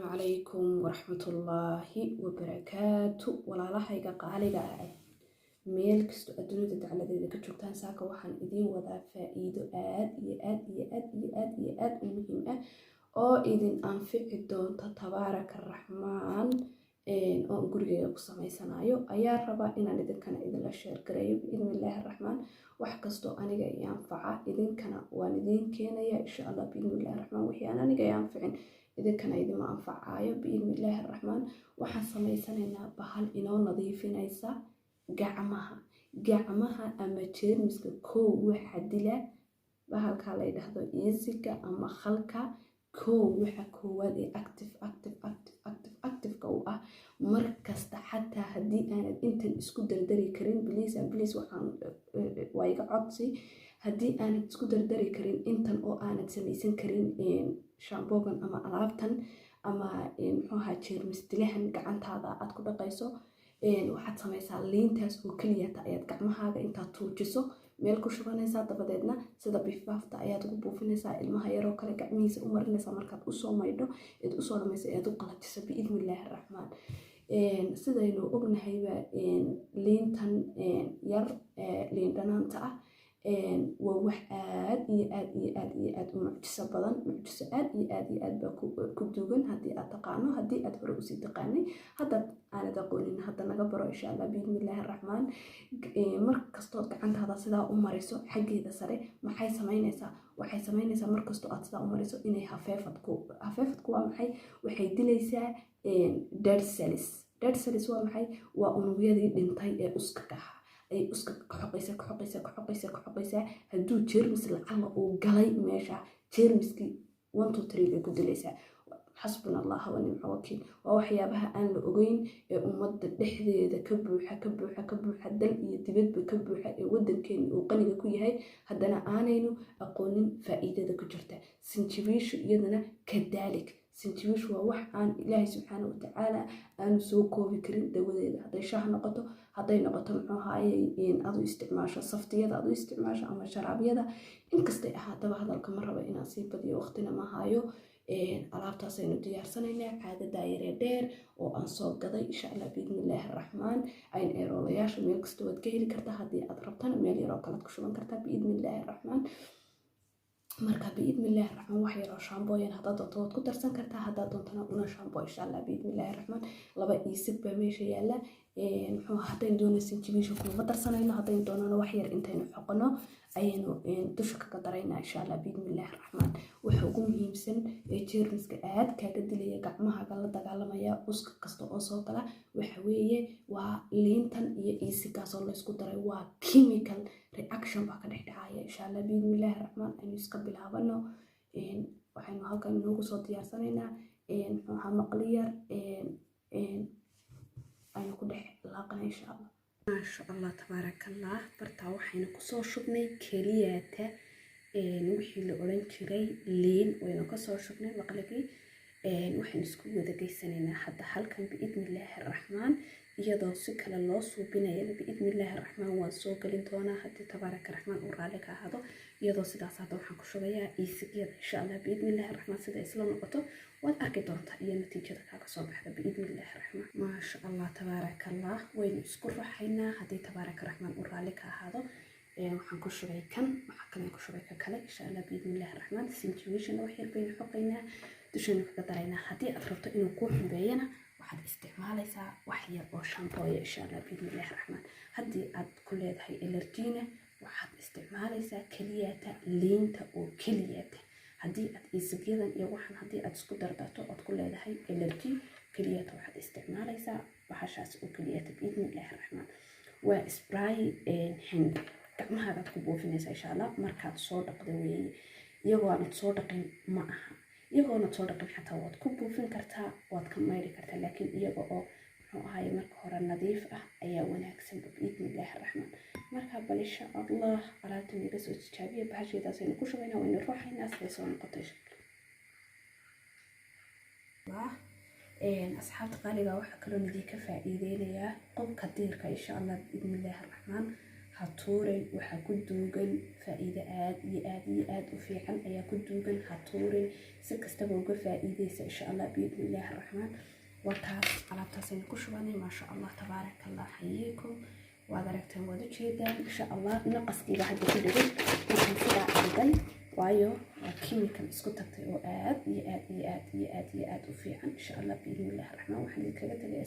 Calaykum waraxmatullaahi wabarakaatu. Walaalahayga qaaliga ah, meel kastoo adduunyada dacaladeeda ka joogtaan, saaka waxaan idiin wadaa faa-iido aad iyo aad iyo aad iyo aad iyo aad u muhiim ah oo idin anfici doonta, tabaaraka raxmaan, oo gurigeyga ku samaysanayo ayaa rabaa inaan idinkana idinla share gareeyo, biidni illaahi raxmaan. Wax kastoo aniga i anfaca idinkana waan idiin keenaya, insha Allah, biidni illahi raxmaan. Wixii aan aniga i anficin idinkana idima anfacayo, biidni illaahi raxmaan. Waxaan samaysanaynaa bahal inoo nadiifinaysa gacmaha. Gacmaha ama jeermiska kow waxa dila bahalkaa la yidhaahdo iisiga ama khalka. Kow waxa koowaad ee active, active, active, active, activeka u ah mar kasta, xataa haddii aanad intan isku dardari karin, please and please, waxaan waa iga codsi, haddii aanad isku dardari karin intan oo aanad samaysan karin shambogan ama alaabtan ama muxuu ahaa jeermis dilahan gacantaada aad ku dhaqayso, waxaad samaysaa liintaas oo keliyata ayaad gacmahaaga intaad tuujiso meel ku shubanaysaa. Dabadeedna sida bifaafta ayaad ugu buufinaysaa ilmaha yaroo kale, gacmihiisa u marinaysaa. Markaad usoo maydho eed usoo dhamayso eed u qalajiso, biidni illaahi raxmaan. Sidaynu ognahayba, liintan yar, liin dhanaanta ah, waa wax aad iyo aad iyo aad iyo aad u mucjiso badan. Mucjiso aad iyo aad iyo aad baa ku duugan haddii aad taqaano. Haddii aad hore usii taqaanay, haddaad aanad aqoonin, hadda naga baro, insha Allah, biidni illaahi raxmaan. Mar kastood gacantaada sidaa u mariso xaggeeda sare, maxay samaynaysaa? Waxay samaynaysaa markastoo aad sidaa u mariso inay hafeefadku, hafeefadku waa maxay? Waxay dilaysaa dead cells. Dead cells waa maxay? Waa unugyadii dhintay ee uskaga ahaa ayay uska ka xoqaysaa, ka xoqaysaa, ka xoqaysaa, ka xoqaysaa. Hadduu jeermis lacala uu galay meesha, jeermiskii one, two, three bay ku dilaysaa. Xasbuna Allah wa nicma wakiil. Waa waxyaabaha aan la ogeyn ee ummadda dhexdeeda ka buuxa, ka buuxa, ka buuxa, dal iyo dibadba ka buuxa, ee wadankeena uu qaniga ku yahay, haddana aanaynu aqoonin faa'iidada ku jirta. Sinjibiishu iyadana kadaalik. Sinjibiishu waa wax aan Ilaahay subxaana watacaala aanu soo koobi karin dawadeeda. Hadday shaah noqoto, hadday noqoto muxuu ahaaye aad u isticmaasho saftiyada, aad u isticmaasho ama sharaabyada, inkastay ahaataba. Hadalka ma rabo inaan sii badiyo, waqtina ma hayo. Alaabtaasaynu diyaarsanaynaa, caadada yaree dheer oo aan soo gaday, insha Allah, biidni illaahi araxmaan. Ayn eeroolayaasha meel kasta waad ka heli kartaa. Haddii aad rabtana meel yaroo kalead ku shuban kartaa, biidni illaahi araxmaan. Marka biidni illaahi raxmaan, wax yaroo shaambooyan haddaad doonto waad ku darsan kartaa, haddaad doontana una shaambo, insha Allah, biidni illaahi raxmaan. Laba iisig baa meesha yaalla. Muxuu haddaynu doono sinjibiisha kuma darsanayno, haddaynu doonana wax yar intaynu xoqono ayaynu dusha kaga daraynaa, insha Allah, biidni illaahi raxmaan. Waxa ugu muhiimsan ee jeermiska aad kaaga dilaya, gacmahaaga la dagaalamaya uska kasta oo soo gala, waxa weeye waa liintan iyo iisigaasoo laysku daray. Waa chemical reaction baa ka dhex dhacaya, insha Allah, biidni illaahi raxmaan. Aynu iska bilaabano. Waxaynu halkan inoogu soo diyaarsanaynaa muxuu ahaa maqli yar aynu ku dhex laaqana, insha Allah. Maasha Allah, tabaaraka Allah. Bartaa waxaynu kusoo shubnay keliyata wixii la odhan jiray liin, waynu kasoo shubnay maqligii. Waxaynu isku wada geysanaynaa hadda halkan, biidni illaahi araxmaan. Iyadoo si kale loo suubinayana, biidni illaahi araxmaan, waan soo gelin doonaa haddii tabaaraka raxmaan uu raalli ka ahaado. Iyadoo sidaas hadda waxaan ku shubayaa iisigyada, insha Allah, biidni illaahi raxmaan. Sida isla noqoto waad arki doontaa iyo natiijada kaaga soo baxda, biidni illaahi raxmaan. Maasha Allah, tabaaraka Allah. Waynu isku ruxaynaa haddii tabaaraka raxmaan uu raalli ka ahaado. Waxaan ku shubay kan, waxaa kale ku shubay ka kale, insha Allah, biidni illaahi raxmaan. Sinjibiishana wax yar baynu xoqaynaa, dushaynu kaga daraynaa. Haddii aad rabto inuu kuu xumbeeyana, waxaad isticmaalaysaa wax yar oo shampooya, insha Allah, biidni illaahi raxmaan. Haddii aad ku leedahay allergy-na, waxaad isticmaalaysaa keliyata liinta oo keliyata. Haddii aad isigyadan iyo waxan haddii aad isku dardarto ood ku leedahay allergy, keliyata waxaad isticmaalaysaa bahashaas oo keliyata, biidni illaahi raxmaan. Waa spray hand, gacmahaagaad ku buufinaysaa, insha Allah, markaad soo dhaqda weeye. Iyagoo aanad soo dhaqin ma aha. Iyagoonad soo dhaqin xataa waad ku buufin kartaa, waad ka mayri kartaa, laakiin iyaga oo muxuu ahaye marka hore nadiif ah ayaa wanaagsanba, biidni illaahi raxmaan. Marka bal insha Allah alaabtan iga soo tijaabiya. Bahasheedaasaynu ku shubaynaa, waynu ruuxaynaa siday soo noqoto, insha Allah. Asxaabta qaaliga, waxaa kaloo idinka faa'iideynayaa qobka diirka, insha Allah, biidni illaahi raxmaan. Ha tuurin, waxaa ku duugan faa-iido aad iyo aad iyo aad u fiican ayaa ku duugan. Ha tuurin, si kastaba uga faa-iideysa, insha Allah, biidni Illaahi Araxmaan. Waa taas alaabtaasaynu ku shubanay. Maasha Allah, tabaaraka Allah, xayiikum. Waad aragtaan, waad ujeedaan, insha Allah. Naqaskiiba hadda ku dhigay markaan sidaa argay, waayo waa chemical isku tagtay oo aad iyo aad iyo aad iyo aad iyo aad u fiican, insha Allah, biidni Illahi Raxmaan. Waxaan idinkaga tagay.